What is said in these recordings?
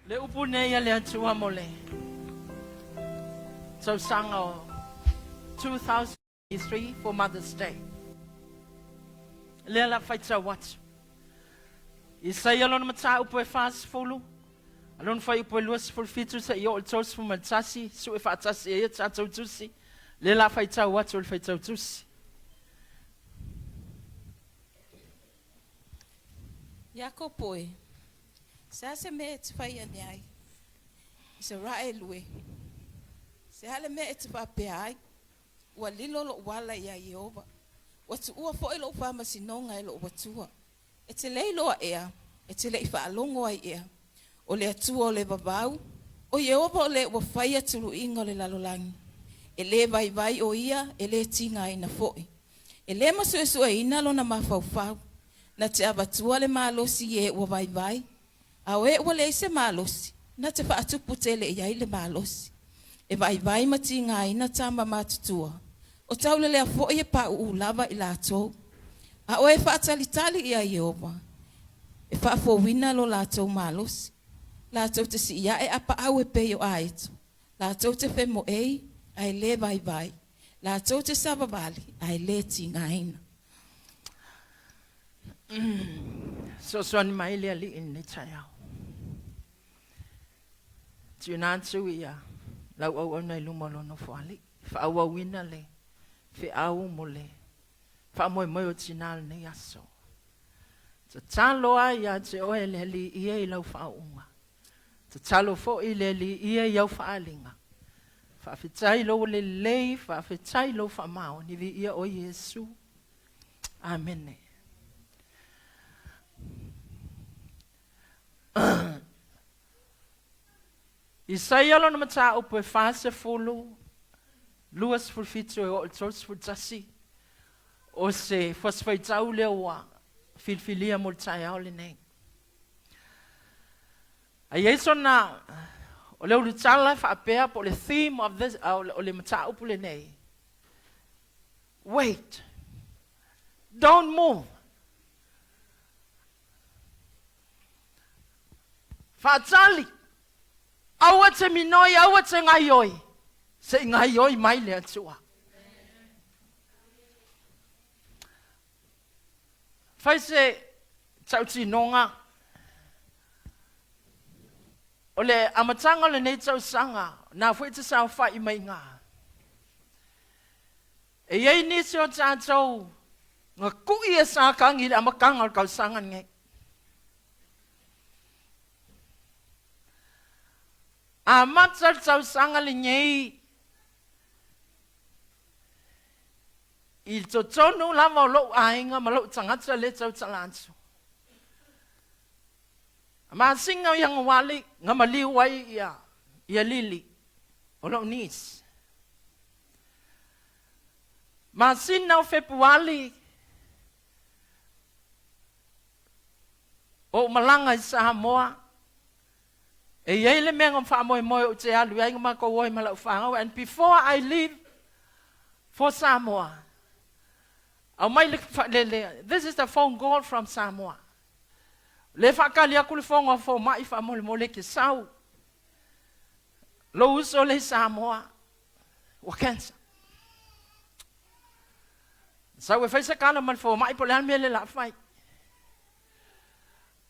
Le upu nei a le Atua mo le tausaga o 2003 for Mother's Day. Lea la faitau atu. Isaia lona mataupu e 40, a lona fuaiupu e 27 seia oo i le 31, sue faatasi e ia tatou tusi, lea la faitau atu o le faitau tusi. Iakopo e, se a se mea e te fai ane ai? Isaraelu e, se a le mea e te faapea ai? Ua lilo loʻu ala iā Ieova, ua tuua foi loʻu faamasinoga e loʻu Atua. E te le iloa ea, e te le i faalogo ai ea, o le Atua o le vavau, ʻo Ieova o le ua faia tuluiga o le lalolagi. E le vaivai ʻo ia, e le tigaina foi. E le masuesueina lona mafaufau. Na te avatua le malosi i e ua vaivai, a o e ua leai se malosi, na te faatupu tele i ai le malosi. E vaivai ma tigaina tama matutua, o taulelea foi e pauu lava i latou. A o e faatalitali iā Ieova, e faafouina lo latou malosi. Latou te sii ae apaau e pei o aeto, latou te femoei, a e le vaivai, latou te savavali, a e le tigaina. Fesoasoani mai le Alii i lenei taeao. Tuuina atu ia lau auauna i luma o lou nofoalii, faaauauina le feau mo le faamoemoe o tina o lenei aso. Tatalo ai ia te oe le Alii ia i lau faauuga. Tatalo foi le Alii ia i au faaaliga. Faafetai lou lelei, faafetai lou faamaoni, viia oe Iesu. Amene. Isaia lona mataupu e 40, 27 e oo i le 31, o se fasifaitau lea ua filifilia mo le taeao lenei. A i ai sona, o le ulutala e faapea po o le theme of this, o le mataupu lenei, wait, don't move. Faatali, aua te minoi, aua te gaioi, se i gaioi mai le Atua. Fai se tautinoga o le amataga o lenei tausaga, na foi te saofai mai iga. E i ai nisi o tatou na ku'i e Satani i le amataga o le tausaga lenei. Amata le tausaga lenei i totonu lava o lou aiga ma lou tagata lea e tautala atu. Masina o Ianuali na maliu ai ia, ia Lili, o lou niece. Masina o Fepuali, o ou malaga i Samoa, e i ai le mea na faamoemoe ou te alu i ai na matou o ai ma lau fanau, and before I leave for Samoa, aumai le, le, le, this is the phone call from Samoa. Le faatali atu le fono a fomai faamolemole e te sau. Lou uso le i Samoa, ua cancer. Sau e fai se tala ma le fomai po o le a le mea le la fai.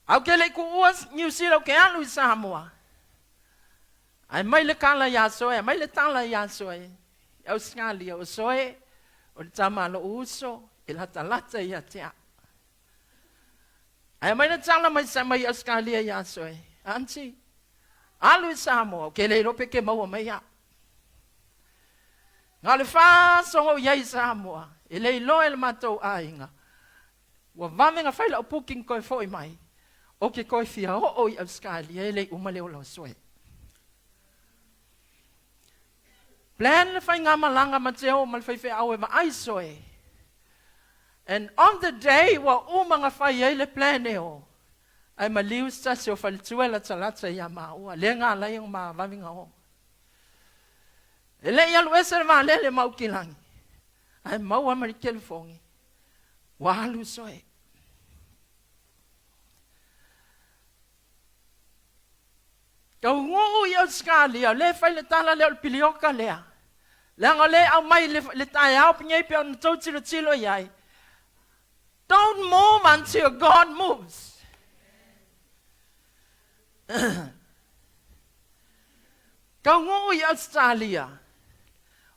Ae ou te le i tuua Niu Sila ou te alu i Samoa. Ae mai le tala iā Soe, mai le tala iā Soe, i Ausetalia, o Soe, o le tama a lou uso, e latalata ia te au. Ae aumai le tala mai sa mai Ausetalia iā Soe, Aunty, alu i Samoa, ou te le iloa pe te maua mai au. Na o le fa aso na ou i ai i Samoa, e le iloa e le matou aiga, ua vave na fai lau booking toe foi mai, ou te toe fia oo i Ausetalia e le i uma le ola o Soe. Plan le faigamalaga ma te o ma le faifeau e vaai Soe. And on the day ua uma na fai ai le plan e o, ae maliu se tasi o faletua e latalata ia maua, lea na ala ai ona ma vave na o. E le i alu ese le vaalele ma Aukilani, ae maua ma le telefoni, ua alu Soe. Ausetalia, o lea e fai le tala lea o le pilioka lea. Leaga o lea e aumai le, le taeao nei pei ona tou tilotilo i ai. Don't move until God moves. Taunuu i Ausetalia,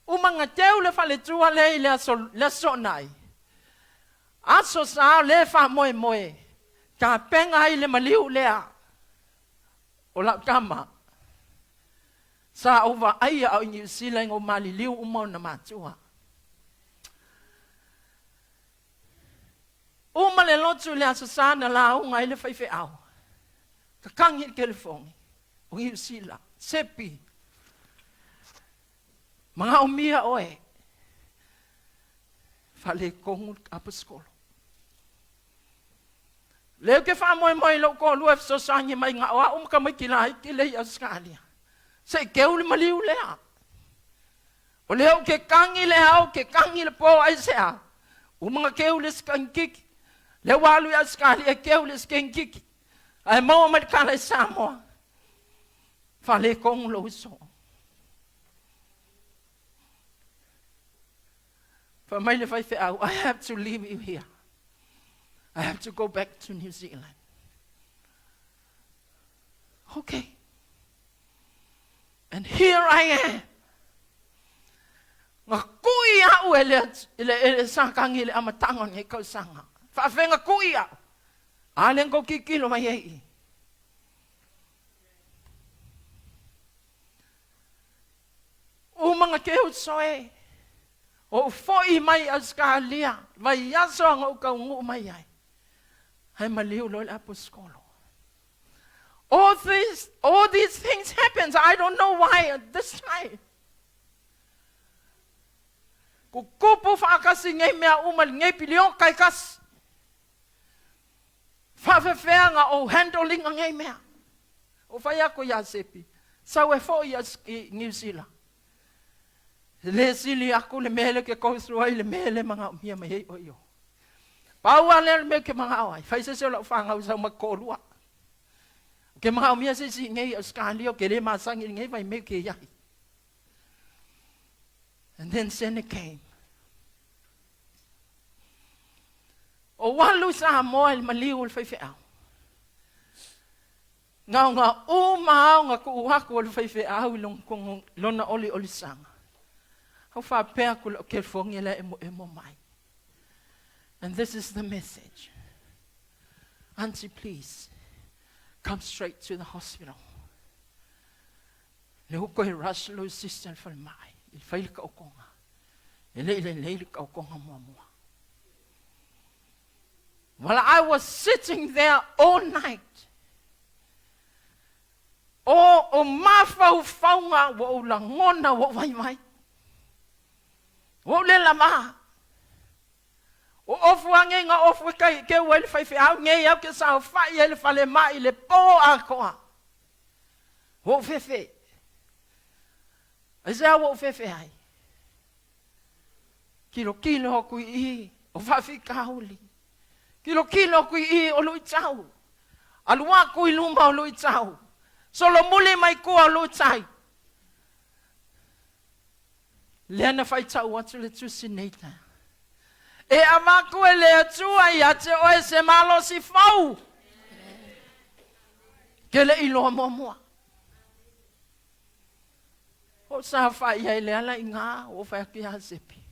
uma na teu le faletua lea i le aso, le aso Toonai. Aso Sa o lea e faamoemoe, tapena ai le maliu lea o lau tama. Sa ou vaaia a o i Niu Sila ina ua maliliu uma ona matua. Uma le lotu i le Aso Sa na lauga ai le faifeau. Tatagi le telefoni o Niu Sila, Sepi, manaomia oe. Faaletonu le aposikolo. Lea ou te faamoemoe i lou toalua e fesoasoani mai na o au ma tamaiti laiti lea i Ausetalia. Se i teu le maliu lea. O lea ou te tagi le ao, te tagi le po, aisea? Uma na teu le isi Lea ua alu i Ausetalia e teu le isi Ae maua mai le tala i Samoa. Faaletonu lou uso. Fai mai le faifeau, I have to leave you here. I have to go back to New Zealand. Okay. And here I am. Na kui au e le, e le, e le Satani i le amataga o lenei tausaga. Faafega kui au. A lea na tou tilotilo mai ai i. Uma na teu soe. Ou foi mai i Ausetalia, vaiaso na ou taunuu mai ai. Ae maliu loa le aposikolo. All these, all these things happens. I don't know why at this time. Tutupu faatasi nei mea uma lenei pilioka e tasi. Faafefea na ou handle ina nei mea. Ou fai atu ia Sepi, sau e foi i Niu Sila. E le sili aku le mea lea ke go through ai le mea lea manaomia mai ai oe i o. Pau lava lea o le mea ou te manao ai, fai se isi o lau fanau sau ma toalua. Ou te manaomia se isi i inei i Ausetalia ou te le masani i lenei vaimea ou te i ai. And then Sene came. Ou alu i Samoa i le maliu o le faifeau. Na ona uma lava ona tuu atu o le faifeau i lona oliolisaga. Au faapea atu i lau telefoni la e emoemo mai. And this is the message. Auntie, please, come straight to the hospital. Lea ua toe rush lou sister i le falemai i fai le taotoga. E le i lelei le taotoga muamua. While I was sitting there all night, o, o mafaufauga ua ou lagona ua ou vaivai. Ua ou le lava. O ofu a nei na ofu e kai keu ai le faifeau nei au ke saofai ai le falemai le po atoa. Ua ou fefe. Aisea ua ou fefe ai? Tilotilo atu i i, o faafitauli. Tilotilo atu i i, o luitau. Alu atu i luma o luitau. Solomuli mai tua o luitai. Lea na faitau atu le tusi nei taeao. E avatu e le Atua ia te oe se malosi fou. Ke le iloa muamua. Ua ou saofai ai i le ala i ina, ua ou fai atu ia Sepi,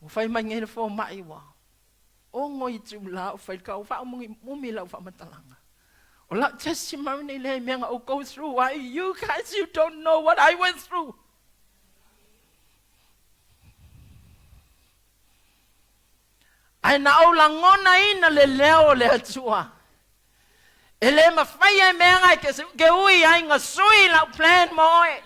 Ua fai mai nei le fomai ua ono itula o fai ka faaumugi lau faamatalaga. O lau testimony lea i mea na ou go through ai, you guys, you don't know what I went through. Ae na ou lagonaina le leo o le Atua. E le mafai e mea ngai ke, ke ui ai nga sui lau plan mo oe.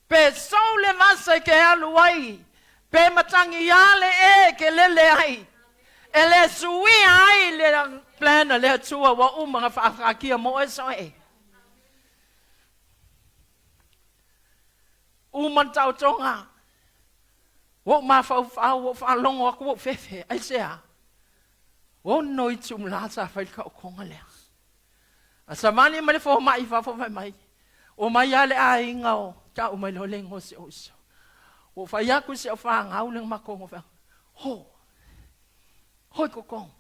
Pe sou le vasa ke alu ai, pe matangi ia le e ke lele ai. E le suia ai le plan a le Atua ua uma na faafaakia mo oe soe. Uma le taotoga, ua ou mafaufau, ua ou faalogo atu, ua ou fefe. Aisea? Ono itula sa fai le taotoga lea. A savali mai le fomai i fafo fai mai, Omai lava le aiga o tau mai loa le igoa o si ou uso. Ua ou fai atu i si au fanau le matou nofoaga, Ho! Ho i totonu.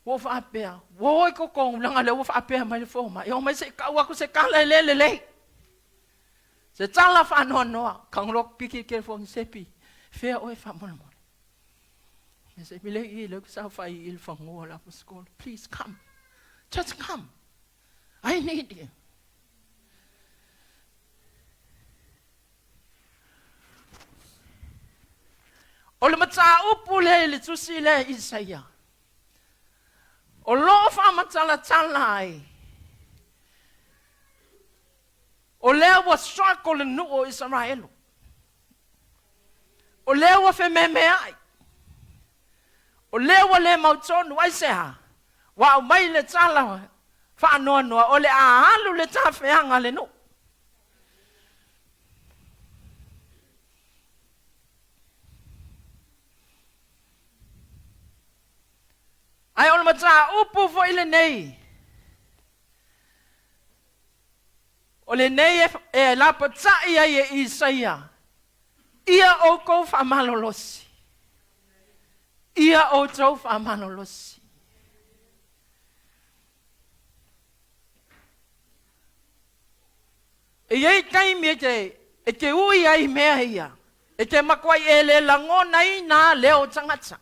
Ua ou faapea, Ua o i totonu, leaga o lea ua faapea mai le fomai, omai se i tau atu se tala e le lelei. Se tala faanoanoa, tago piki le telefoni, Sepi, fea oe faamolemole? Please come. Just come. I need you. O le mataupu lea i le tusi lea i Isaia, o lo o faamatalatala ai, o lea ua struggle le nuu o Isaraelu. O lea ua fememeai. O lea ua le mautonu. Aisea? Ua aumai le tala faanoanoa o le a alu le tafeaga a le nuu. Ae o le mataupu foi lenei, O lenei e lapatai ai e Isaia, Ia outou faamalolosi. Ia outou faamalolosi. E i ai taimi e te, e te ui ai i mea ia, e te matuai e le lagonaina leo o tagata.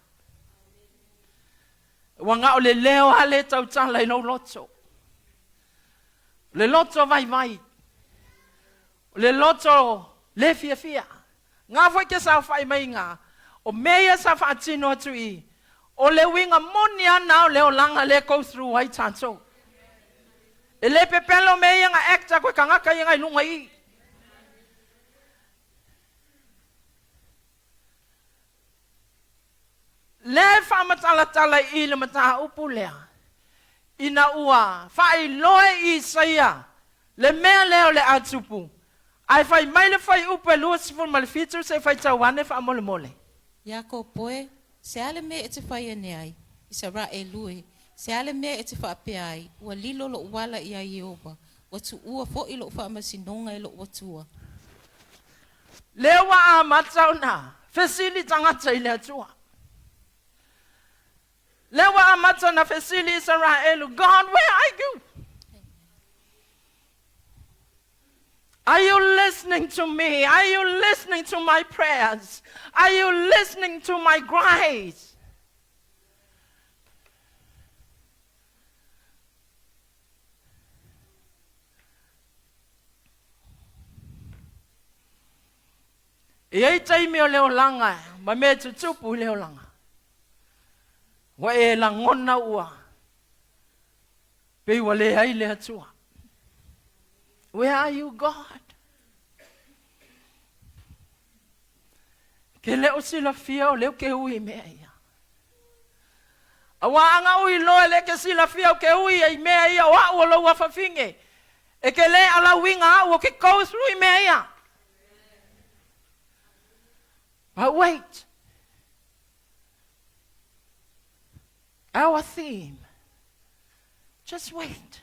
Ua na o le leo lava le tautala i lou loto. O le loto vaivai, o le loto le fiafia. Nga foi ke saofai mai iga, o mea ia sa faatino atu i, o le uiga moni a na o le olaga lea e go through ai tatou. E le pepelo mea ia na act aku e tagata ia na i luga i i. Lea e faamatalatala i i le mataupu lea, ina ua faailoa e Isaia le mea lea o le a tupu, ae fai mai le fuaiupu e 27 se i faitau ane faamolemole. Iakopo e, se a le mea e te fai ane ai? Isaraelu e, se a le mea e te faapea ai, Ua lilo loʻu ala iā Ieova, ua tuua foʻi loʻu faamasinoga e loʻu Atua? Lea ua amata ona fesili tagata i le Atua. Lea ua amata ona fesili Isaraelu, God, where are you? Are you listening to me? Are you listening to my prayers? Are you listening to my cries? E i ai taimi o le olaga ma mea e tutupu i le olaga. Ua e lagona ua pei ua leai le Atua. Where are you, God? Ke le o silafia o lea ou ke ui i mea ia. Auā a na ui loa e le ke silafia o ke ui i mea ia o a'u o lou afafine, e ke lē alauina a'u o ke go through i mea ia. But wait. Our theme. Just wait.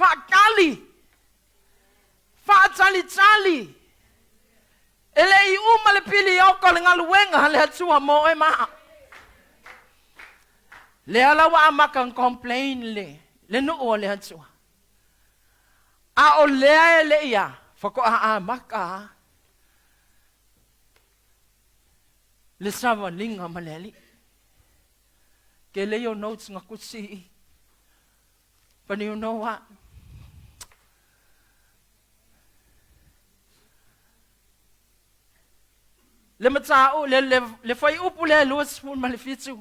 Faatali! Faatalitali! E le i uma le piliota o le galuega a le Atua mo oe ma au. Lea la ua amata ona complain le, le nuu o le Atua. A o lea e le i a, faatoa amata a le savaliga ma le Alii. Tele ia o notes na tusi i i. But you know what? Le matau, le, le, le fuaiupu lea e 27,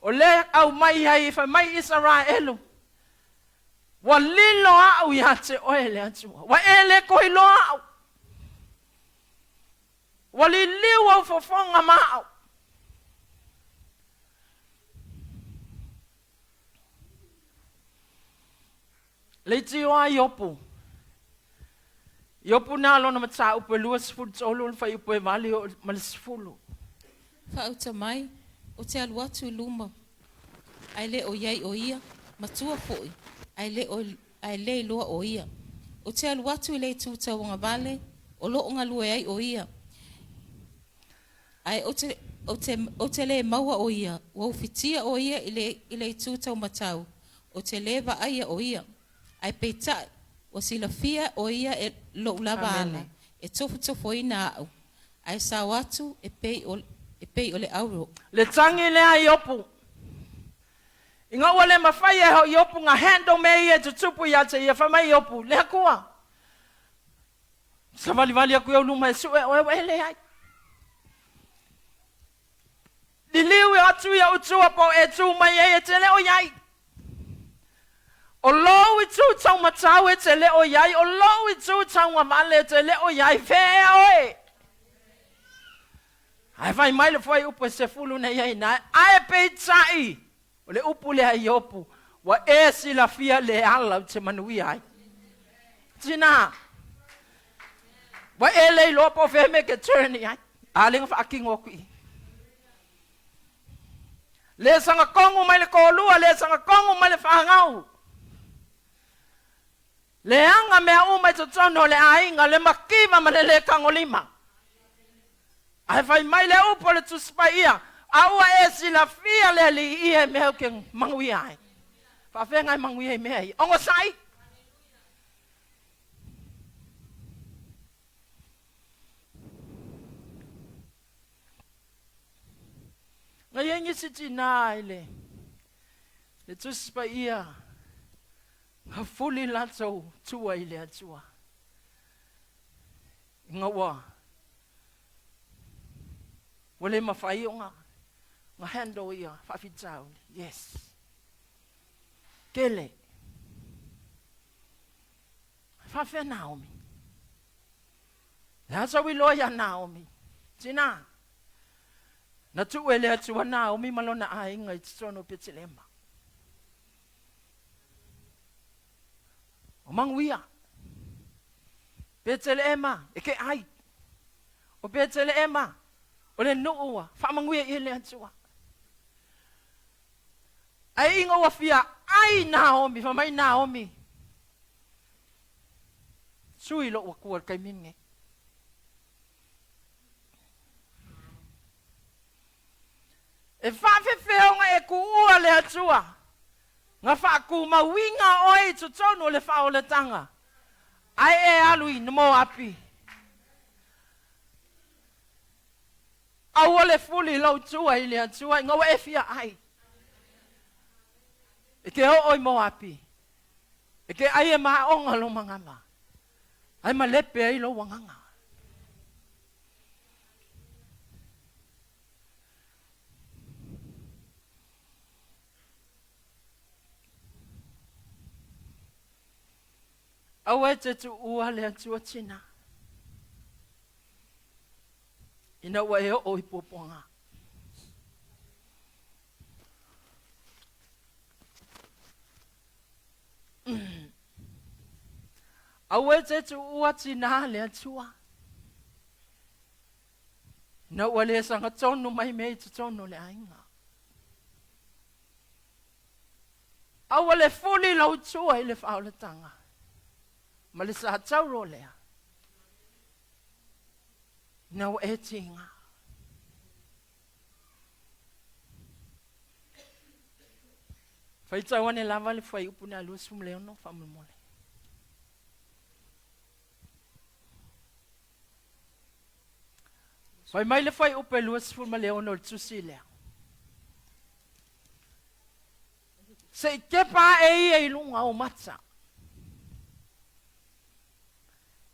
o lea aumai ai, fai mai Isaraelu, ua lilo au ia te oe le Atua, ua e le toe iloa au, ua liliu au fofoga ma au. Leitioa Iopu. Iopu na lona mataupu e 23 le fuaiupu e 8 ma le 10. Faauta mai, Ou te alu atu i luma, ae le o i ai o ia, ma tua foi, ae le o ae le iloa o ia. Ou te alu atu i le itu tauagavale, o lo o galue ai o ia, ae ou te, ou te, ou te le maua o ia, ua ufitia o ia i le, i le itu taumatau, ou te le vaaia o ia. Ae peitai, ua silafia o ia e lou lava ala, e tofotofoina au, ae sao atu e pei o, e pei o le auro. Le tagi lea a Iopu. Ina ua le mafai e ho Iopu na handle mea ia e tutupu ia te ia, fai mai Iopu, Le Atua, savalivali aku i ou luma e sue oe ua e leai. Liliu atu ia utua po o e tu mai ai e te le o i ai. O lou itu taumatau e te le o i ai, o lou itu taugavale e te le o i ai, fea ea oe? Ae fai mai le fuaiupu e 10 nei ai ina, ae peitai, o le upu lea i Iopu, ua e silafia le ala ou te manuia ai. Tina, ua e le iloa po o fea mea e te turn i ai. A lea na faatino atu i i. Le sagatonu mai le toalua, le sagatonu mai le fanau. Leaga mea uma i totonu o le aiga, le mativa ma le le tagolima. Ae fai mai le upu o le Tusi Paia, A ua e silafia le Alii ia i mea ou te manuia ai. Faafeagai manuia i mea ia. Onosai! Na i ai nisi tinā i le, le Tusi Paia, na fuli latou tua i le Atua. Ina ua ua le mafai ona na handle ia faafitauli. Yes. Tele. Faafefea Naomi? Le a sau iloa ia Naomi? Tina, na tuu e le Atua Naomi ma lona aiga i totonu o Petelema. O manuia. Petelehema e ke ai. O Petelehema o le nuu ua faamanuia i le Atua. Ae ina ua fia ai Naomi, fai mai Naomi, sui lou Atua i le taimi lenei. E faafefea ona e tuua le Atua na faatumauina oe i totonu o le faaolataga, ae e alu i Moapi? Aua le fuli lou tua i le Atua ina ua e fia ai. E te oo i Moapi, e te ai e maoga lou manava, ae malepe ai lou agaga. Aua e te tuua le Atua tina, ina ua e oo i puapuaga. Aua e te tuua tina le Atua, ina ua le sagatonu mai mea i totonu o le aiga. Aua le fuli lou tua i le faaolataga ma le sa tauro lea, ina ua e tiga. Faitau ane lava le fuaiupu na 26 faamolemole. Fai mai le fuaiupu e 26 o le tusi lea. Se i tepa ae ia i luga o mata.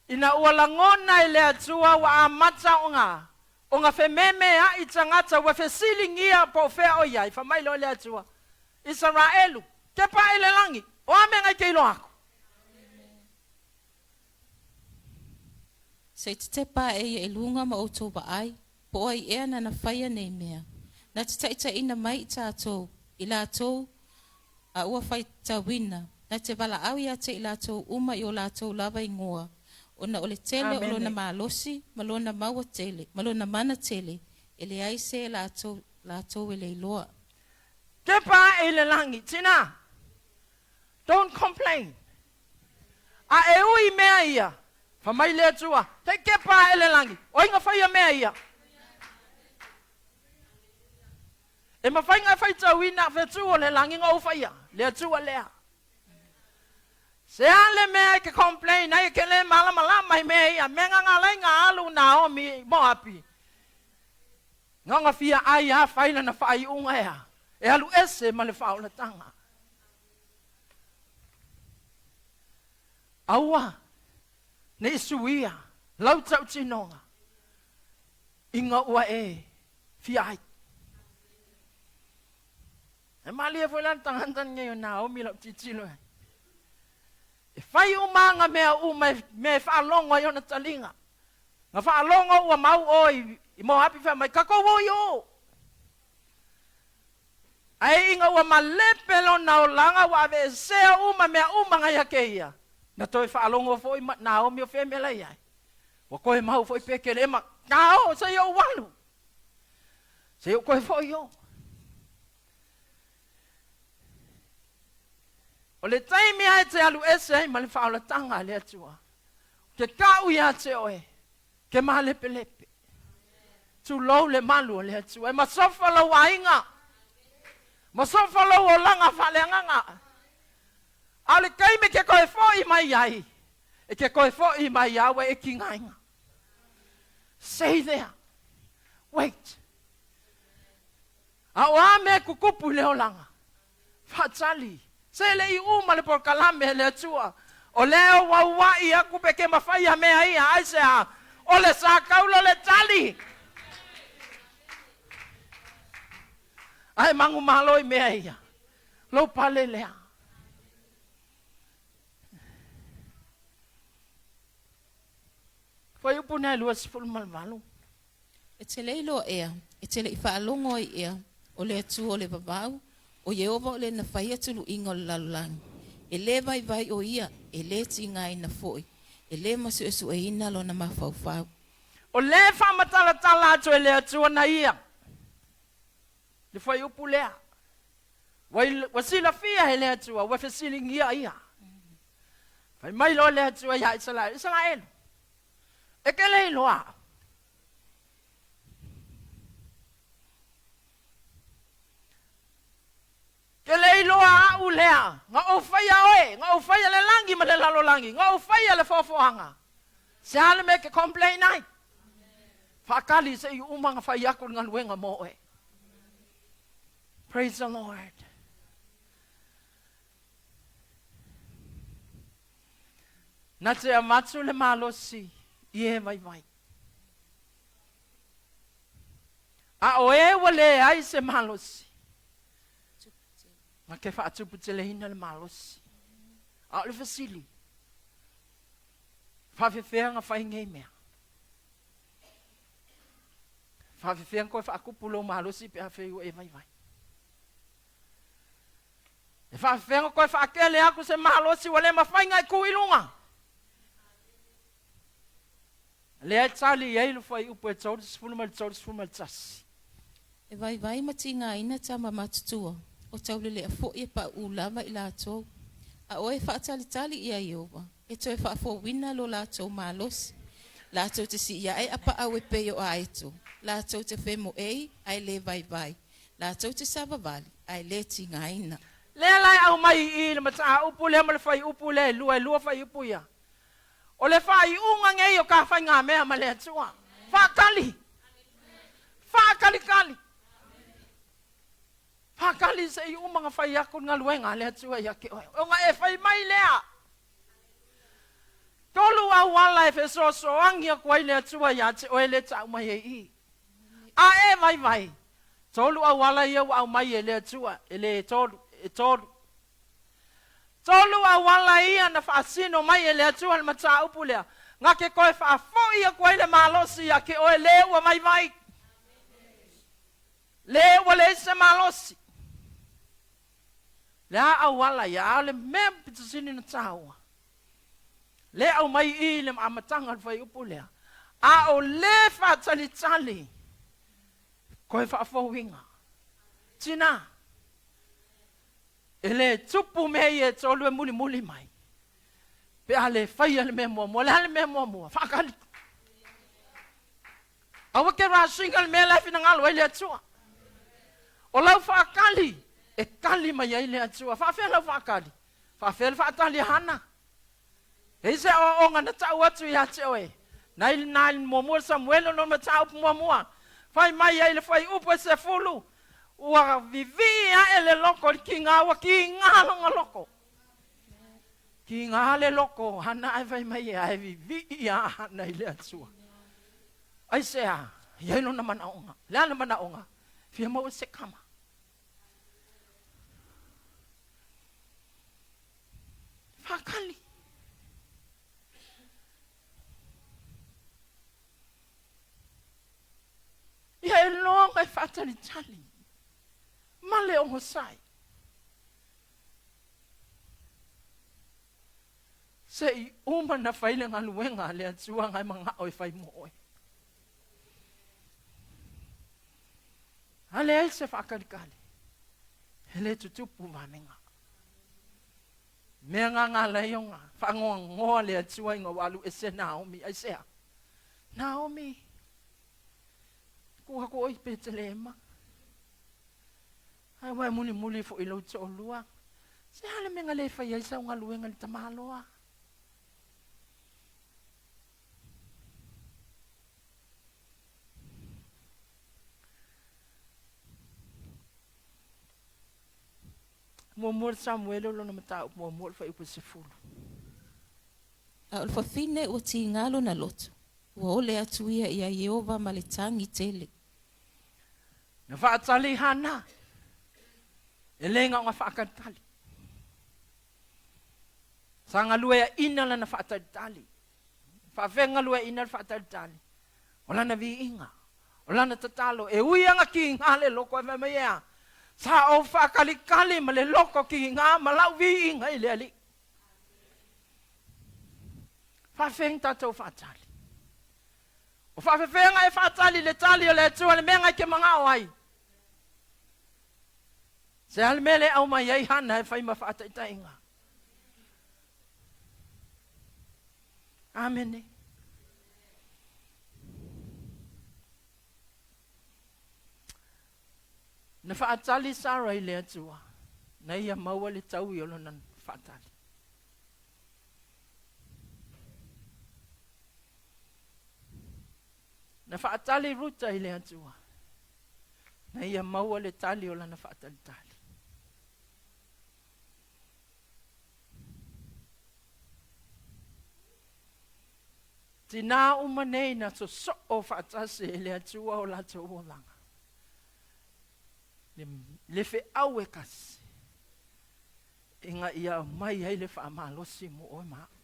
Ina ua lagona e le Atua ua amata ona ona fememea'i tagata ua fesiligia po o fea o i ai, fai mai loa le Atua, Isaraelu, tepa ae i le lagi, o a mea nai te iloa aku? Se i tetepa ae ia i luga ma outou vaai, po o ai ea nana faia nei mea. Na te taitaiina mai i tatou, i latou a ua faitauina, na te valaau ia te i latou uma i o latou lava igoa, ona o le tele o lona Amene. malosi ma lona maua tele, ma lona mana tele. E leai se latou, latou e le iloa. Kepa ae i le lagi, Tina, don't complain. A e ui i mea ia, fai mai le Atua, Hei kepa ae i le lagi, o ai na faia mea ia? E mafai na e faitauina fetu o le lagi na ou faia, le Atua lea. Se a le mea e ke complain ai e ke le malamalama i mea ia, mea na na alai na alu Naomi i Moapi. Na ona fia ai a fai lana faaiuga ea, e alu ese ma le faaolataga. Aua ne i suia lau tautinoga ina ua e fia ai. E malie foi la le tagata lenei o Naomi lau tilotilo i ai. E fai uma ana mea uma e mea e faalogo ai ona taliga. Na faalogo ua mau oe i Moapi fai mai, Tatou o i o. Ae ina ua malepe lona olaga ua aveesea uma mea uma na ia te ia, na toe faalogo foi ma Naomi o fea mea la i ai. Ua toe mau foi Petelema, Tao, seia ou alu. Seia ou toe foi o. O le taimi lava e te alu ese ai ma le faaolataga a le Atua, ou te tau ia te oe, ke malepelepe. Tulou le malu o le Atua. E masofa lou aiga, masofa lou olaga faaleagaga. A o le taimi e te toe foi mai ai, e te toe foi mai lava ua e tigaina. Stay there. Wait. A o a mea e tutupu i le olaga? Faatali. Se le i uma le polokalame a le Atua. O lea ua ua'i aku pe ke mafai a mea ia, aisea? O le sa taula le tali. Ae manumalo i mea ia. Lou pale lea. Fuaiupu nai 28. E te le iloa ea, e te le i faalogo ai ea, o le Atua o le vavau, o Ieova o le na faia tuluiga o le lalolagi. E lē vaivai o ia, e lē tigaina foi, e lē masuesueina lona mafaufau. O lea e faamatalatala atu e le Atua na ia le fuaiupu lea. Ua, ua silafia e le Atua, ua fesiligia ia. Fai mai loa le Atua iā Isaraelu, Isaraelu, e ke le iloa au. Ke le iloa au lea, na ou faia oe, na ou faia le lagi ma le lalolagi, na ou faia le foafoaga. Se a le mea e ke complain ai? Faatali se i uma na fai aku le galuega mo oe. Praise the Lord. Na te avatu le malosi i e vaivai. A o e ua leai se malosi, na te faatuputeleina le malosi. A o le fesili, faafefea na fai nei mea? Faafefea na toe faatupu lou malosi pe afai ua e vaivai? E faafefea ona toe faatele atu se malosi ua le mafai ona e tu i luga? Lea e tali i ai le fuaiupu e 30 ma le 31. E vaivai ma tigaina tama matutua, o taulelea foi e pauu lava i latou. A o e faatalitali ia Ieova, e toe faafouina lo latou malosi. Latou te sii ae apaau e pei o aeto, latou te femoei ae le vaivai, Latou te savavali, ae le tigaina. Lea la e aumai i i le mataupu lea ma le fuaiupu lea e lua, e lua fuaiupu ia. O le faaiuga nei o ta faigamea ma le Atua. Faatali! Faatalitali! Faatali se i uma ona fai atu le galuega a le Atua ia te oe. Ona e fai mai lea. Tolu auala e fesoasoani atu ai le Atua ia te oe lea e tau mai ai i i. A e vaivai, tolu auala ia ua aumai e le Atua, e le tolu, e tolu. Tolu auala ia na faasino mai e le Atua le mataupu lea, na te toe faafoi atu ai le malosi ia te oe le ua vaivai, le ua leai se malosi. Le a auala ia, a o le mea pito sili ona taua, le aumai i i le amataga o le fuaiupu lea, a o le faatalitali. Koe faafouina. Tina, e le tupu mea ia e tolu e mulimuli mai, pe a le faia le mea muamua. Le a le mea muamua? Faakali. Aua ke rasinga le mea la e finagalo ai le Atua. O lau faakali, e kali mai ai le Atua. Faafea lau faakali? Faafea le faatali a Hana? E i se aoaoga na tau atu ia te oe, na i na i muamua Samuele lona mataupu muamua, fai mai ai le fuaiupu e 10, ua vivii ae le loko i le kiga, ua kiga lona loko. Kiga le loko o Hana ae fai mai e, ae vivii a Hana i le Atua. Aisea? E i ai lona manaoga. Le a le manaoga? Fia maua se kama. Faakali. Ia e loga e faatalitali ma le onosai. Se i uma na fai le galuega a le Atua ngai mangao e fai mo oe. A leai se faakalikali, e le tutupu vamega. Mea nga nga lai o nga whaangoangoa le Atua i nga walu e se Naomi. Ai sea, Naomi, kua ko oi Petelema. Ai wai muli muli fo i lau to'olua. Se hale me nga le fai ai sau ngaluenga li tamaloa. Muamua le Samuele o lona mataupu muamua o le fuaiupu e 10. A o le fafine ua tiga lona loto, ua ole atu ia iā Ieova ma le tagi tele. Na faatali Hana, e le gaoga faatalitali. Sa galueaina lana faatalitali. Faafefea galueaina le faatalitali? O lana viiga, o lana tatalo, e ui aga kiga le loko e fai mai e a? Sa ou faakalikali ma le loko kiga ma lau viiga i le Alii. Faafefea tatou faatali? O faafefeaga e faatali le tali o le Atua le mea ngai ke mangao ai. Se a le mea le au mai ai Hana e fai ma faataitaiga. Amene. Na faatali Sara i le Atua, na ia maua le taui o lona faatali. Na faatali Ruta i le Atua, na ia maua le tali o lana faatalitali. Tinā uma nei na soso'o faatasi e le Atua o latou olaga. Le, le feau e kasi, ina ia aumai ai le faamalosi mo oe ma a'u.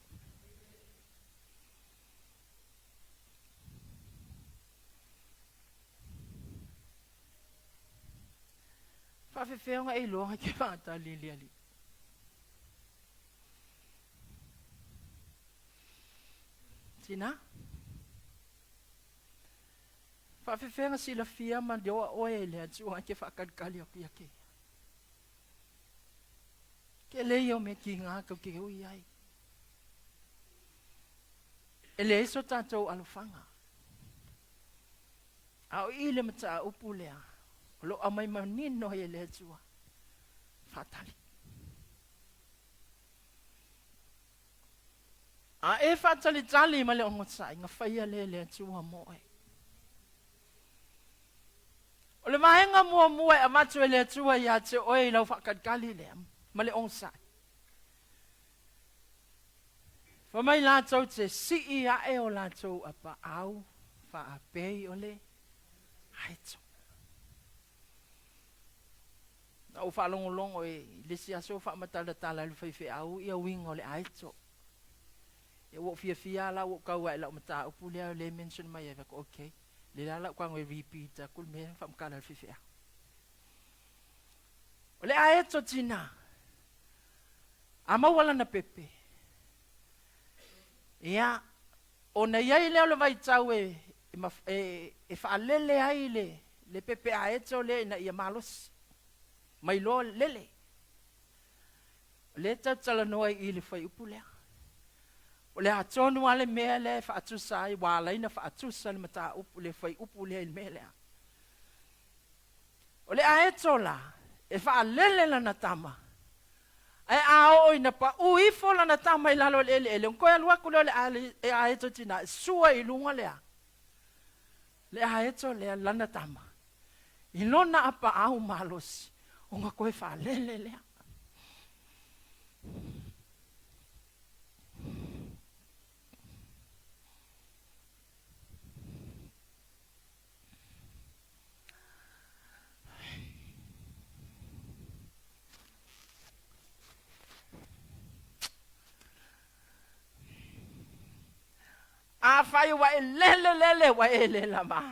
Faafefea ona e iloa ke faatali i le Alii? Tina? Faafefea ona silafia ma lioa oe e le Atua ke faakalikali aku ia ke? Ke le ia o mea kiga kau ke ui ai. E leai so tatou alofaga. A o i le mataupu lea, o lo o aumai manino ai e le Atua, faatali. A e faatalitali ma le onosai, na faia lea e le Atua mo oe. O le vaega muamua e avatu e le Atua ia te oe i lau faakalikali lea ma le onosai. Fai mai latou te sii ae o latou apaau faapei o le aeto. Na ou faalogologo i le isi aso o faamatalatala e le faifeau ia uiga o le aeto. Ia ua ou fiafia lava la ua ou tau ae i lau mataupu lea lea e mention mai ai, fai atu okay, lea la la ou tago e repeat atu le mea na faamatala e le faifeau. O le aeto tina, a maua lana pepe, ia, ona i ai lea o le vaitau e, e, e, e faalele ai le, le pepe aeto lea ina ia malosi. Mai loa lele. O lea e tauttalanoa i i le fuaiupu lea. O le a tonu lava le mea lea e faatusa ai, ua ala ai ona faatusa le mataupu, le fuaiupu lea i le mea lea. O le aeto la, e faalele lana tama, ae a oo ina pau ifo lana tama i lalo o le eleele, ona toe alu atu lea o le aeto tina e sua i luga le a? Le aeto lea lana tama, i lona apaau malosi, ona toe faalele lea. Afai ua e lele lele ua e le lava,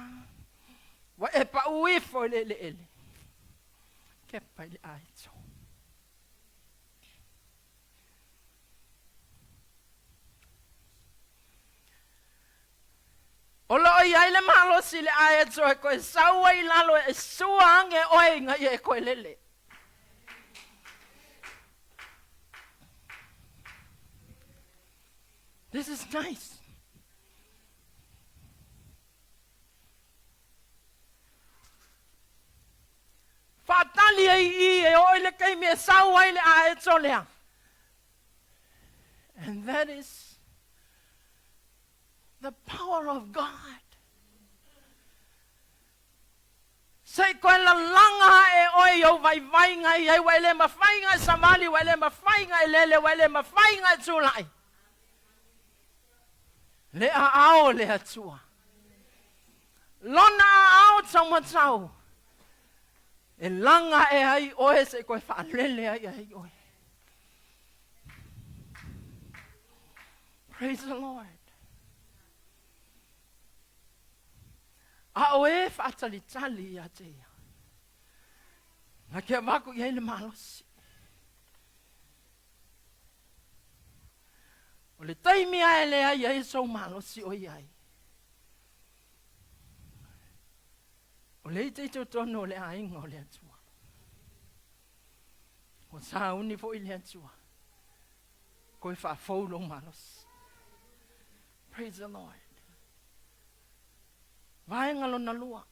ua e pau ifo i le eleele, kepa i le aeto. O lo o i ai le malosi i le aeto e toe sau ai i lalo e sua age oe ina ia e toe lele. This is nice. Faatali ai i i e oo i le taimi e sau ai le aeto lea. And that is the power of God. Se i koe lalaga ae oe i ou vaivaiga i ai, ua e le mafai ona e savali, ua e le mafai ona e lele, ua e le mafai ona e tulai. Le aao o le Atua. Lona aao taumatau e laga ae ai oe se i koe faalele ai ai oe. Praise the Lord. A o e faatalitali ia te ia, na ke avatu i ai le malosi. O le taimi lava e leai ai sou malosi o i ai. O lea e i totonu o le aiga o le Atua. Ua sauni foi le Atua. Koe faafou lou malosi. Praise the Lord. Vaega lona lua.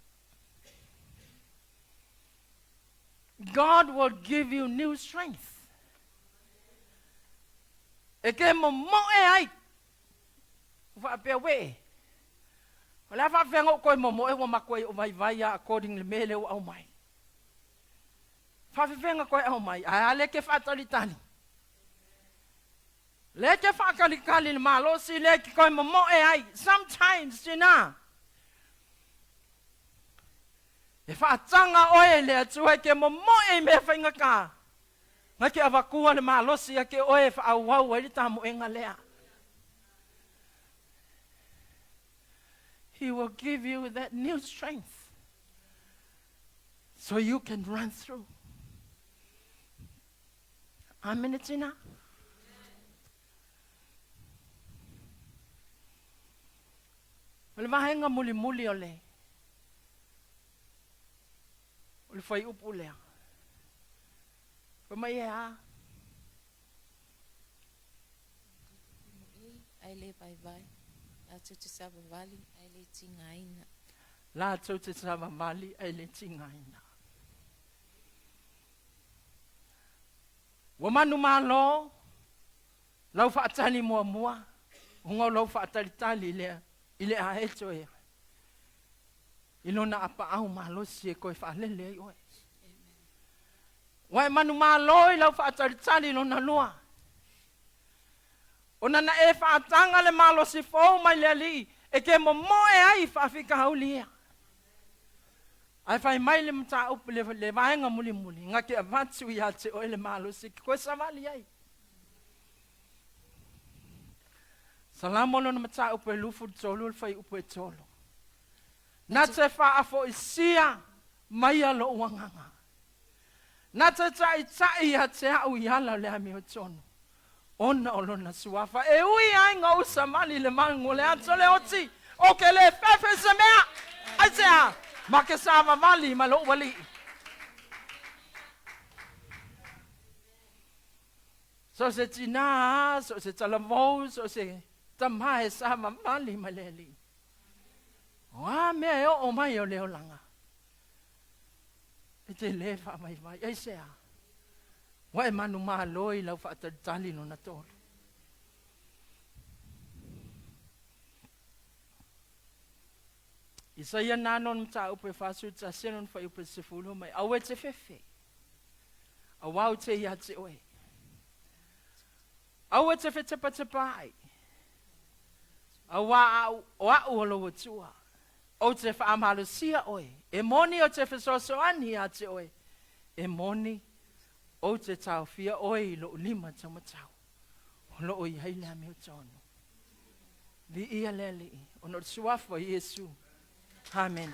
God will give you new strength. E ke momoe ai. Ua faapea we. O le a faafefea ona ou toe momoe ua matua ou vaivai lava according le mea lea ua aumai. Faafefea ona toe aumai, ae a lea e te faatalitali. Lea e te faatalitali i le malosi lea e te toe momoe ai. Sometimes, tina, e faataga oe e le Atua e te momoe i mea faigata, na te avatua le malosi ia te oe e faaauau ai le tamoega lea. He will give you that new strength so you can run through. Amene tina. O le vaega mulimuli o le o le fuaiupu lea. Fai mai e a? Ae le vaivai, latou te savavali ae le tigaina. Latou te savavali ae le tigaina. Ua manumalo lau faatali muamua, ona o lou faatalitali lea i le aeto ea, i lona apaau malosi e toe faalele ai oe. Ua e manumalo i lau faatalitali lona lua, ona na e faataga le malosi fou mai le Alii e te momoe ai i faafitauli ia. Ae fai mai le mataupu le, le vaega mulimuli, na te avatu ia te oe le malosi e te toe savali ai. Salamo lona mataupu e 23 le fuaiupu e 3. Na te faafoisia maia lou agaga. Na te taitai ia te au i ala o le amiotonu, ona o lona suafa. E ui ai na ou savali i le magu o le ata o le oti, ou te le fefe i se mea. Aisea? Ma ke savavali ma lou Alii. So se tinā, so se talavou, so se tamā e savavali ma le Alii. O a mea e oo mai o le olaga, e te lē faavaivai. Aisea? Ua e manumalo i lau faatalitali lona tolu. Isaia nano le mataupu e 41 lona fuaiupu e 10 mai, Aua e te fefe, auā ou te ia te oe. Aua e te fetepatepaai, auā au, o au o lou Atua. Ou te faamalosia oe, e moni ou te fesoasoani ia te oe, e moni ou te taofia oe i lou lima taumatau, o loo i ai le amiotonu. Viia le Alii, ona o le suafa o Iesu. Amene.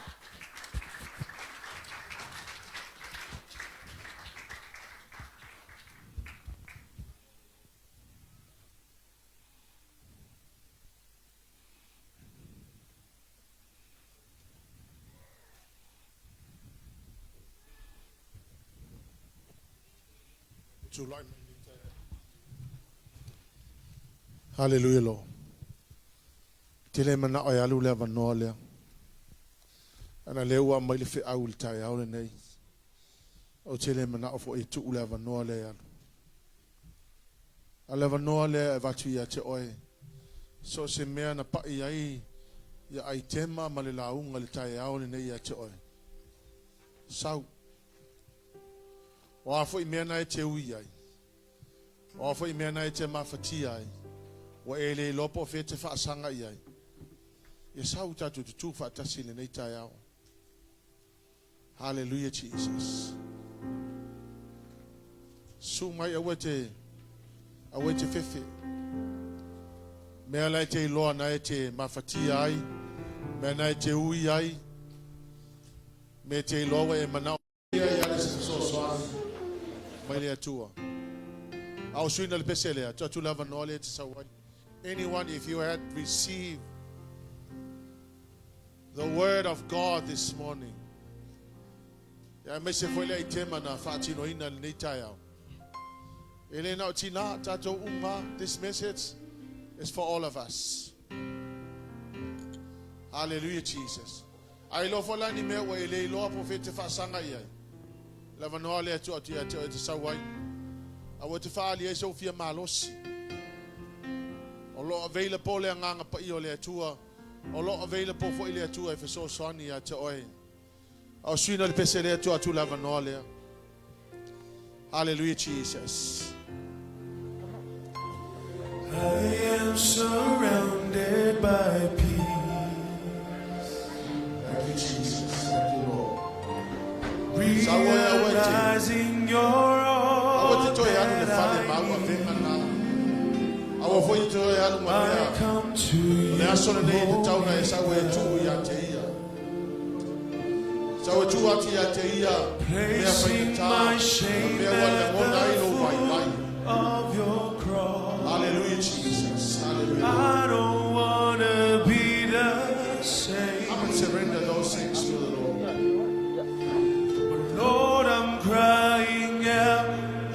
Tulai mai lenei taeao. Hallelujah Lord. Tele manao e alu le avanoa lea. Ana lea ua aumai le feau i le taeao lenei. Ou te le manao foi e tuu le avanoa lea e alu. A o le avanoa lea e avatu ia te oe, so o se mea na pai ai ia aitema ma le lauga i le taeao lenei ia te oe. Sau. O a foi mea na e te ui ai, o a foi mea na e te mafatia ai, ua e le iloa po o fea e te faasaga i ai, ia sau tatou tutū faatasi i lenei taeao. Hallelujah Jesus. Su mai aua te aua te fefe. Mea la e te iloa na e te mafatia ai, mea na e te ui ai, me te iloa ua e manao ia ia le se fesoasoani mai le Atua. A o suina le pese lea, tuu atu le avanoa lea e te sau ai. Anyone, if you had received the word of God this morning, ia aemaise foi le aitema na faatinoina i lenei taeao. E le na o tinā, tatou uma, this message is for all of us. Hallelujah, Jesus. A iloa foi la ni mea ua e le iloa po o fea e te faasaga i ai, le avanoa lea e tuu atu ia te oe e te sau ai, a ua te faaali ai sou fia malosi. O lo o available le Agaga Paia o le Atua, o lo o available foi le Atua e fesoasoani ia te oe. A o suiga o le pese lea, tuu atu le avanoa lea. Hallelujah, Jesus. I am surrounded by peace. Thank you, Jesus. Thank you, Lord. Saua e aua e te, Realizing you're aua all te toe alu i le that fale I ma au need. avega na. Aua foi e toe alu ma I mea. come to O le you aso lenei e tatau ona e holy sau e tuu ia te ia. Sau e tuu atu ia te ia mea placing faigata my ma shame mea ua at lagona ai the lou foot vaivai. of your cross. Hallelujah, Jesus. Hallelujah. I don't wanna be the Come and same. surrender those things to the Lord. But Lord, I'm crying out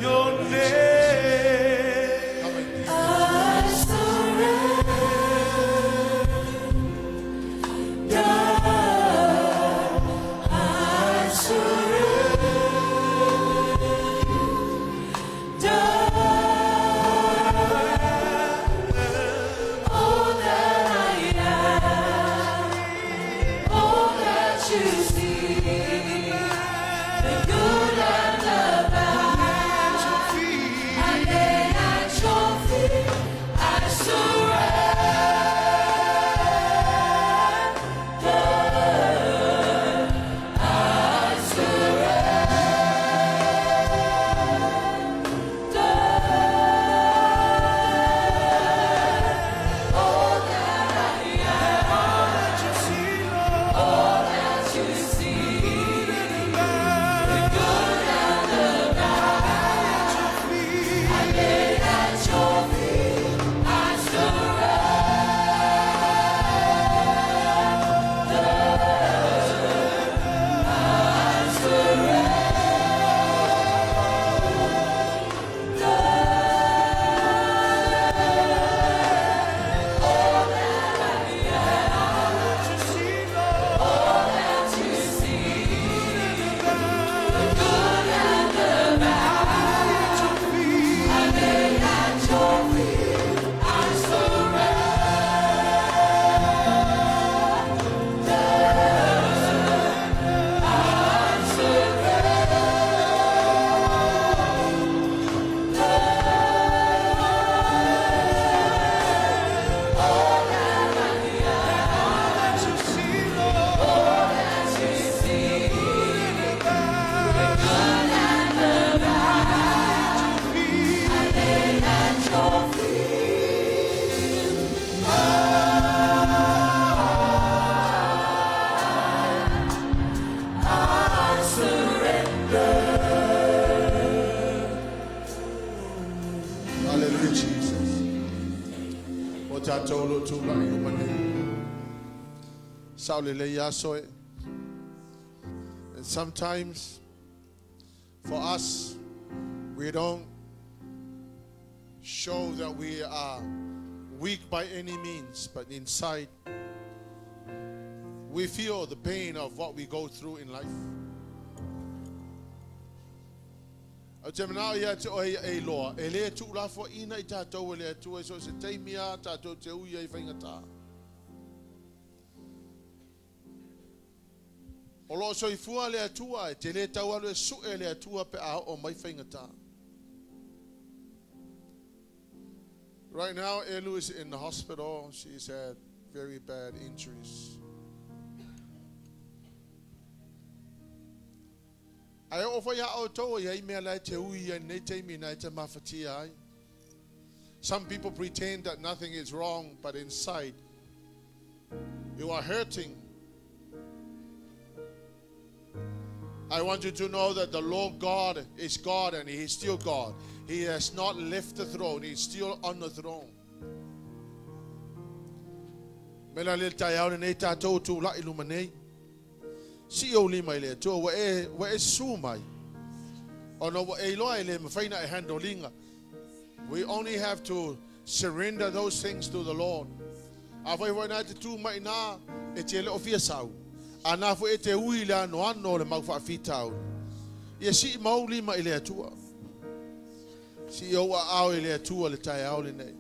your Hallelujah, Jesus. name. Come and give I surrender. I surrender. All that I am, all that you see, the good and the bad, I lay at your feet. I surrender. I surrender. All that I am, all that you tātou lo tūlai luma nei. Sao le le iaso e. And sometimes, for us, we don't show that we are weak by any means, but inside, we feel the pain of what we go through in life. Ou te manao ia te oe e loa, e le tu la fo ina i tātou e le atua e so se teimia tātou te ui ai whaingata. O lo soifua le atua e te le tau alu e sue le atua pe a o mai whaingata. Right now, Elu is in the hospital. She's had very bad injuries. Ai o whai a o tau i mea lai te ui ai nei te mi nei te mawhatia ai. Some people pretend that nothing is wrong, but inside you are hurting. I want you to know that the Lord God is God and He is still God. He has not left the throne. He is still on the throne. Me la le tai au nei tātou tū lai luma nei. Si o lima i le atua, wa e su mai. O no wa e iloa e le mawhaina e handlinga. We only have to surrender those things to the Lord. A whai whai nā te tū mai nā e te le o fia sau. A nā fo e te ui le ano ano le mau whaafitau. Ia si mau lima i le atua. Si o a au i le atua le tai au le nei.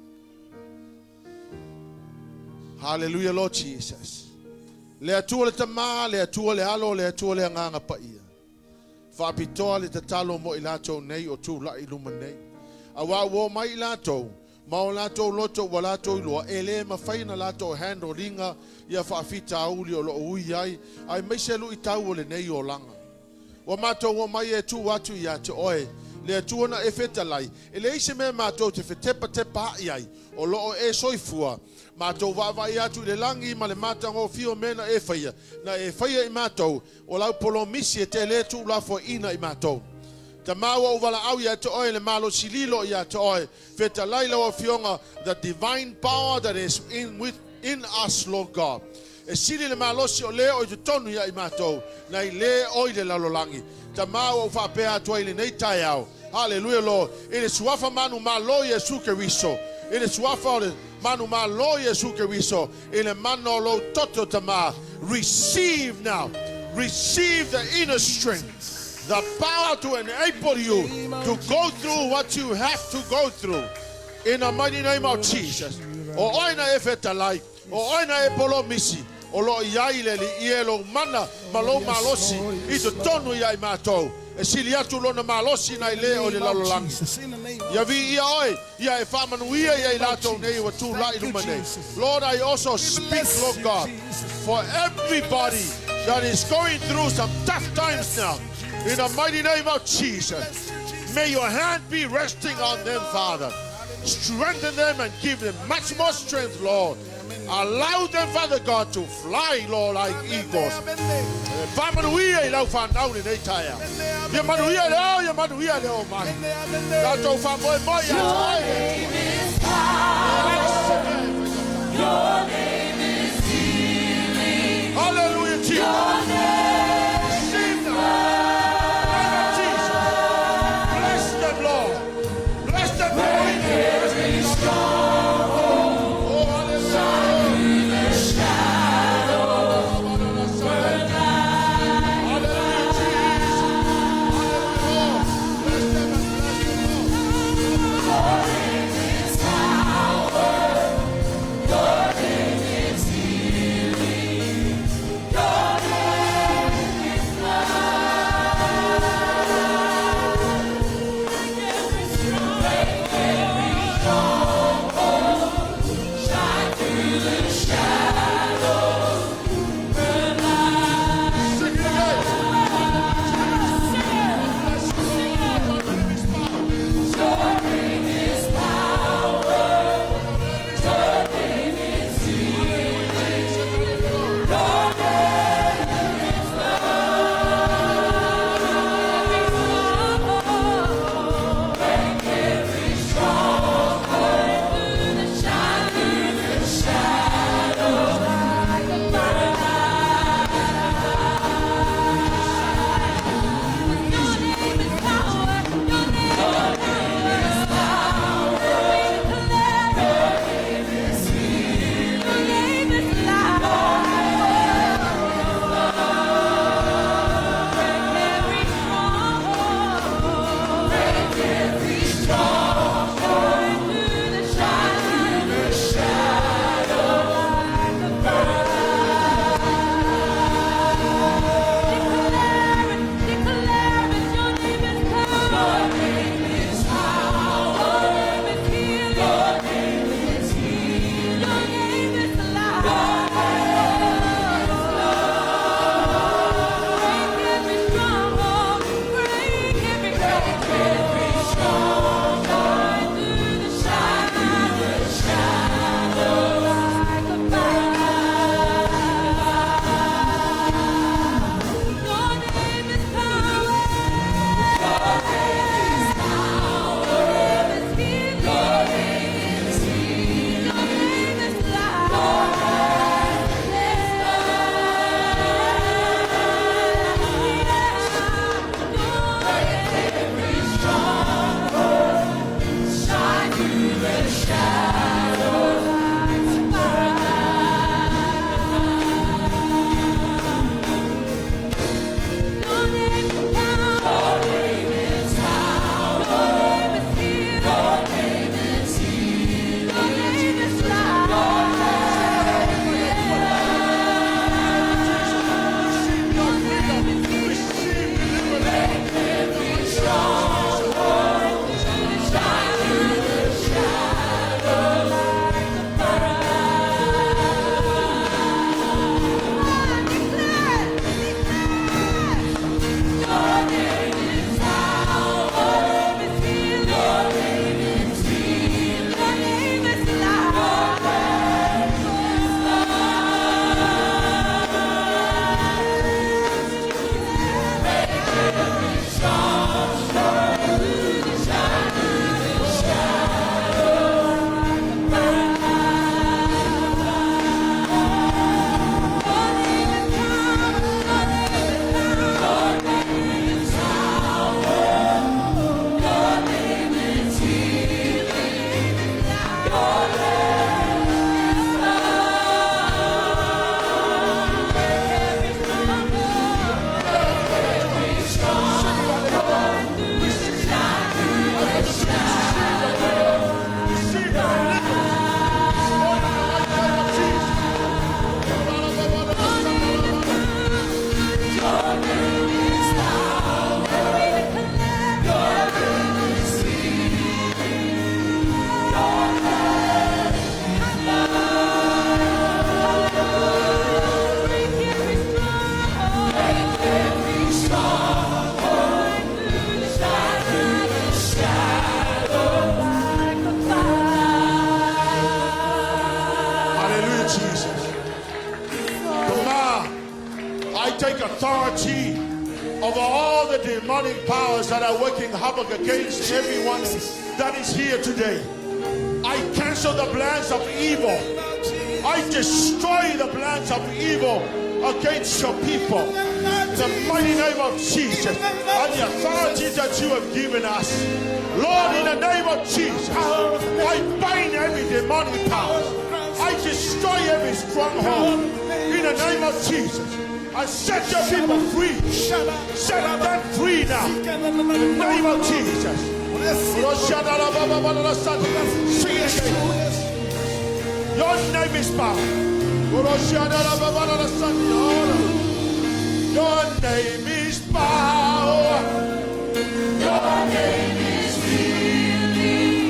Hallelujah, Lord Jesus. Le atua le tama, le atua le alo, le atua le anganga pa ia. Whaapitoa le tatalo mo i lātou nei o tū lai luma nei. A wā wō mai i lātou, ma o lātou loto wa lātou iloa, e le mawhaina lātou handle ringa ia whaafita auli o lo ui ai, ai meise lu i tau o le nei o langa. Wa mātou o mai e tū atu ia te oe, le atua na e whetalai, e le ise mea mātou te whetepa te pā i ai, o loo e soifua, mātou waawai atu i le langi ma le mātango fio mena e whaia, na e whaia i mātou, o lau polo misi e te le tū la fo ina i mātou. Ta maua o wala au ia te oe le malo sililo ia te oe, whetalai lau fionga, the divine power that is in, with, in us, Lord God. E sili le malosi o le o i te tonu ia i mātou, na i le o i le lalolangi. Ta maua o whaapea atua i le nei tai au. Hallelujah, Lord. I le suafa manu malo Yesu Keriso. I le suafa o le manu malo Yesu Keriso. I le mano lo toto tama. Receive now. Receive the inner strength. The power to enable you to go through what you have to go through. In the mighty name of Jesus. O oina e whetalai. O oina e polo misi. O lo iai le li ie lo mana ma lo malosi. I te tonu ia i mātou. E sili atu lona malosi na i le o le lalolangi. Jesus, in the name of Ia vi ia oi, ia e whamanuia ia i lātou nei wa tū lai Thank you, luma nei. Jesus. Lord, I also speak, bless Lord you, God, Jesus. for everybody that is going through some tough times now. In the mighty name of Jesus, may your hand be resting on them, Father. Strengthen them and give them much more strength, Lord. Allow them, Father God, to fly, Lord, like eagles. Whamanuia i lau whanau le nei taia. Ia manuia le o, ia manuia le o mai. Tātou whamoe moi a Your tai. name is power. Your name is healing. Hallelujah, Jesus. Your name Receive them. Name of Jesus. Bless them, Lord. Bless them, Lord. Bless them, Lord. Oh, hallelujah. Hallelujah, Jesus. Hallelujah, Lord. Bless them and bless them, Lord. is power. Your name is healing. Your take authority over all the demonic powers that are working havoc against everyone that is here today. I cancel the plans of evil. I destroy the plans of evil against your people. In the mighty name of Jesus and the authority that you have given us. Lord, in the name of Jesus, I bind every demonic power. I destroy every stronghold. In the name of Jesus, I set your people free. Set them free now. In the name of Jesus. Sing it again. Your name is power. Your name is power. Your name is healing.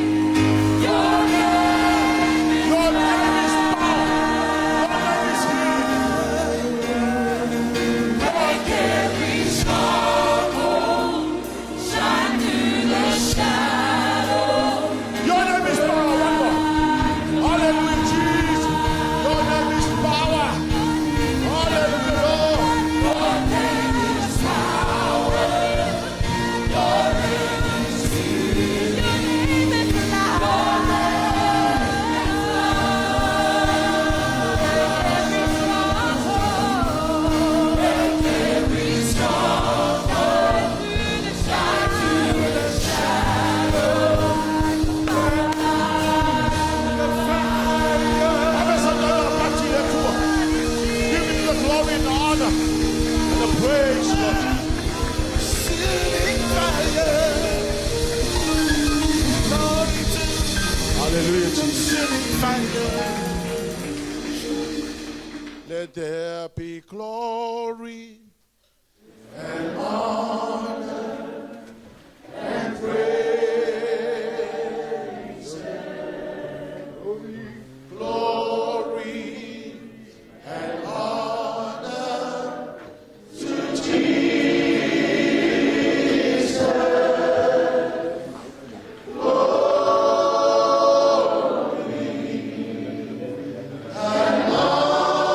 Your name Your name is power. Your name is healing. break every stronghold. Shine through the shadow. Your name is power. One more. Hallelujah, Jesus. Your name is power. Hallelujah, Lord. Your name is power. Your name is healing. Your name is life. Every stronghold. Break every stronghold. Shine through the shadow. Give him the glory and the honor and the praise, Lord. Consuming fire. Glory to Hallelujah, Jesus. consuming fire. Let there be glory and honor and praise. Glory and honor to Jesus. Glory and honor.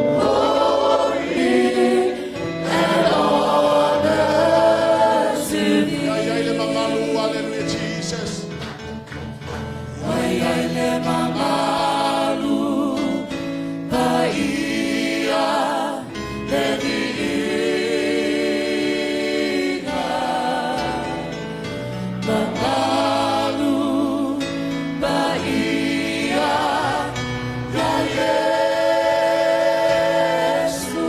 Glory and honor To thee. Ia i ai le mamalu, hallelujah, Jesus. Ua i ai le mamalu paia le viiga mamalu paia ia Iesu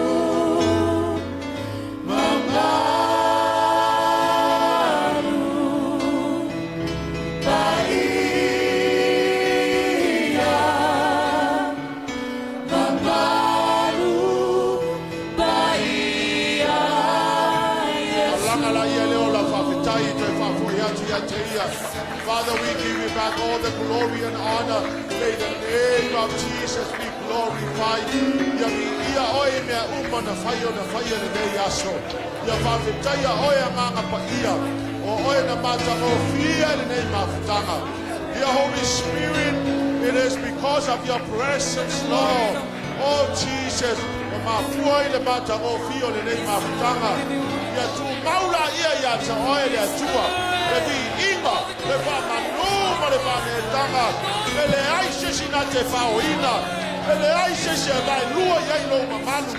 mamalu paia mamalu paia Langa la ia leo la faafetai toe faafoi atu ia te ia. Father, we give you back all the glory and honor. May the name of Jesus be glorified. Ia viia oe i mea uma na fai o na fai e lenei aso. Ia faafetaia oe Agaga Paia. O oe na matagofie lenei mafutaga. Dear Holy Spirit, it is because of your presence, Lord. Oh Jesus, ua mafua ai le matagofie o lenei mafutaga. Ia tumau laia ia te oe le Atua. Le viiga, le faamanu ma le faaneetaga. E leai se isi na te faoina. E leai se isi e vaelua i ai lou mamalu.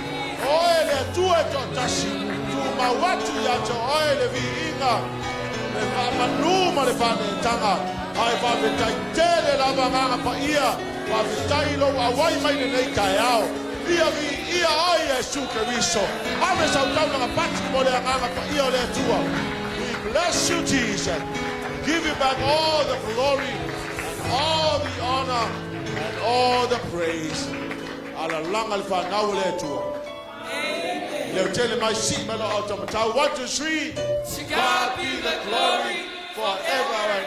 Oe le Atua e toatasi. Tumau atu ia te oe le viiga. Le faamanu ma le faaneetaga. Ae faafetai tele lava Agaga Paia. Faafetai lou auai mai lenei taeao. Ia viia oe Iesu Keriso. Ave sau taulaga pati mo le Agaga Paia o le Atua. We bless you, Jesus. Give you back all the glory and all the honor and all the praise. Alalaga le fanau o le Atua. Leo tele mai si mai lo au tamatau. One, two, three. To God be the glory forever and